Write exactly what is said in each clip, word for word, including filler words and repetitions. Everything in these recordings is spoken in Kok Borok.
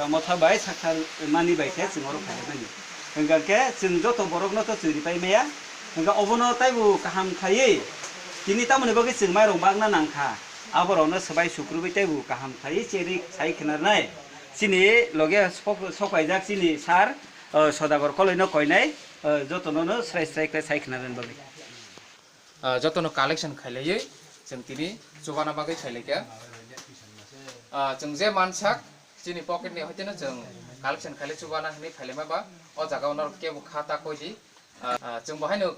Motha bai sakha mani bai khe chwng oro phailaimani. Hwnkha khe chwng joto borokno to chwng ripai maya. Hwnkha obono taibo kaham khaiwi tini tamoni bagwi chwng mairok magna nangkha. Aborokno swbai sukrubwi taibo kaham khaiwi cheri sai khwnarnai. Chini loge sok-, sokpaijak chini sir, o, Sodagor koloino koinai, o, jotono no srai srai khe sai khwnarnani bagwi. Ah, jotono collection khailaiwi chwng tini chubana bagwi khailaikha. Ah, chwng je mansak chini pocket ni hoiteno chwng collection khailai chubana hinwi khailaima ba o jaga o norok kebo kha ta koidi. Ah, ah, chwng bo haino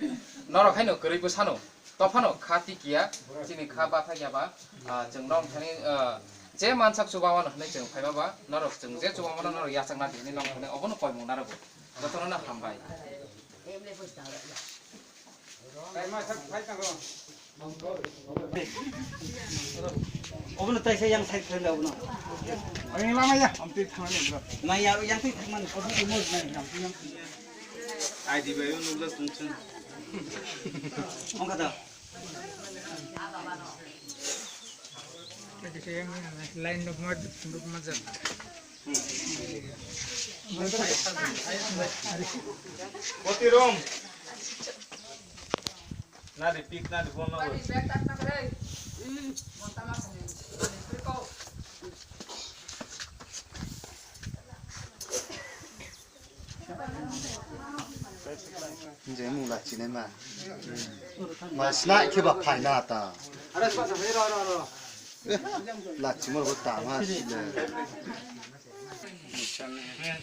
norok haino kwrwi bwsano tophano kha tikiya chini kha bathakya ba, ah, chwng norok thani, ah, je mansak chubamano hinwi chwng phaima ba norok chwng je chubamano norok yachakna di hinwi norok thani obono koimung narwgo jotono no hambai. Obono taisa yang side khlai obono. Ang lama ya, amtwi thangmani bro. Na ya, yang twi thangmani, obo imo na yang twi yang. Ai di bayo nugla tungchung. Ongkha da. Line nukma, nukma jak. Koti rom. Nadi pik nadi bon na. Je mung lachine ma. Ma sna khe ba phaina ta. Lachimo bo ta ma sile.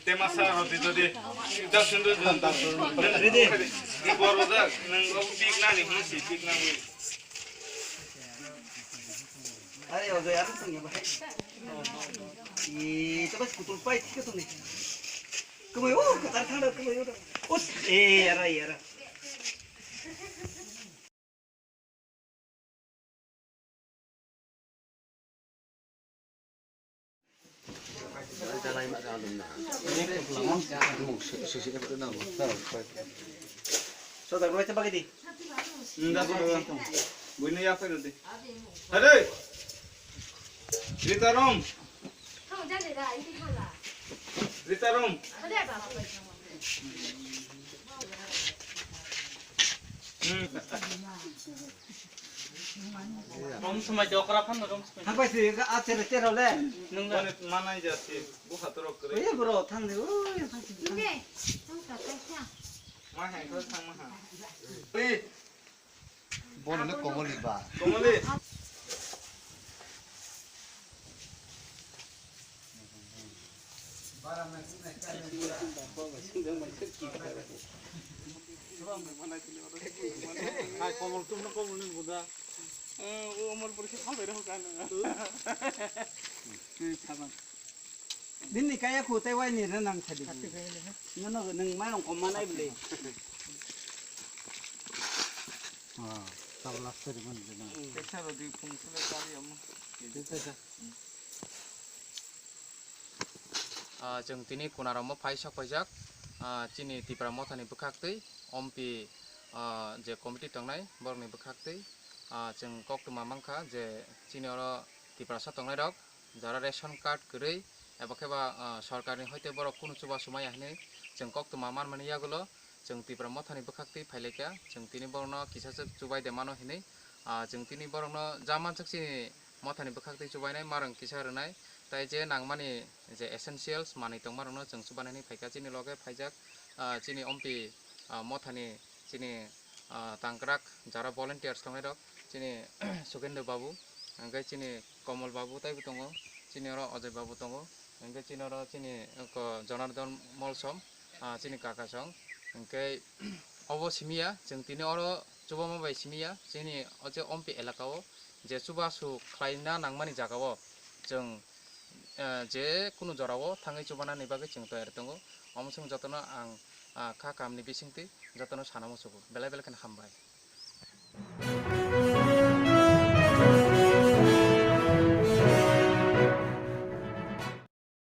Tema sa roti jodi. Sida sundu jodi. Ridi. Ni boro da nang go pik na ni hung si pik na ni. Are ojo yar tong ya bai. I to bas kutul pai thik to ni. Kumai o katar thang da kumai o. Us e yara yara. Soda bai ta bagidi. Nda ko. Buino ya pero de. Hare. Ritarom. Ritarom. Hmm. Rom somai de okra phan rom somai. Thang bai si a chere chere le. Nung le. Boni manai ja si bu hatorok kre. Oye bro thang de oi thang si. Inde. Thang sa thang sa. Ma hai ko thang ma ha. Oi. Bono le komoli ba. Komoli. Hai, komol tum no komol ni buda. O omor pori khe thalbai rw kha nw. Bini kaya khu tei wai ni rw nang thadi. Nw nw nung mai rong kom manai bwle. Ah, tabla seri man de na. Pesa rw di phung sule kari omo. Ah, chwng tini Kunaramo phai sok paijak, ah, chini Tipra Mothani bwkhaktwi, ompi, ah, je committee tongnai, borokni bwkhaktwi, ah, chwng koktwma mankha je chini oro Tiprasa tongnairok, jara ration card kwrwi, eba khe ba, ah, sorkarni hoite borok kunu chubachu maya hinwi chwng koktwma manmani yagulo, chwng Tipra Mothani bwkhaktwi phailaikha, chwng tini borokno kisachwk chubai de mano hinwi, ah, chwng tini borokno ja manchwk chini Mothani bwkhaktwi chubainai, marwng kisa rwnai, tai je nangmani je essentials manwi tongmarokno chwng chubanani phaikha. Chini loge phaijak, ah, chini ompi, ah, Mothani chini, ah, tangkrak jara volunteers tongnai rok, chini Sukendra Babu, hwnkhe chini Komol Babu taibo tongo, chini oro Ajay Babu tongo, hwnkhe chini oro chini, oko, Jonardon Molsom, ah, chini kakasong, hwnkhe obo simiya, chwng tini oro chubama bai simiya, chini o je ompi elaka o je chubachu khlaina nangmani jaga o chwng, eh, je kunu jora o thangwi chubanani bagwi chwng toyar tongo. Omo chwng jotono ang, ah, kha kahamni bisingtwi jotono sana muchugo. Belai belai kheno hambai.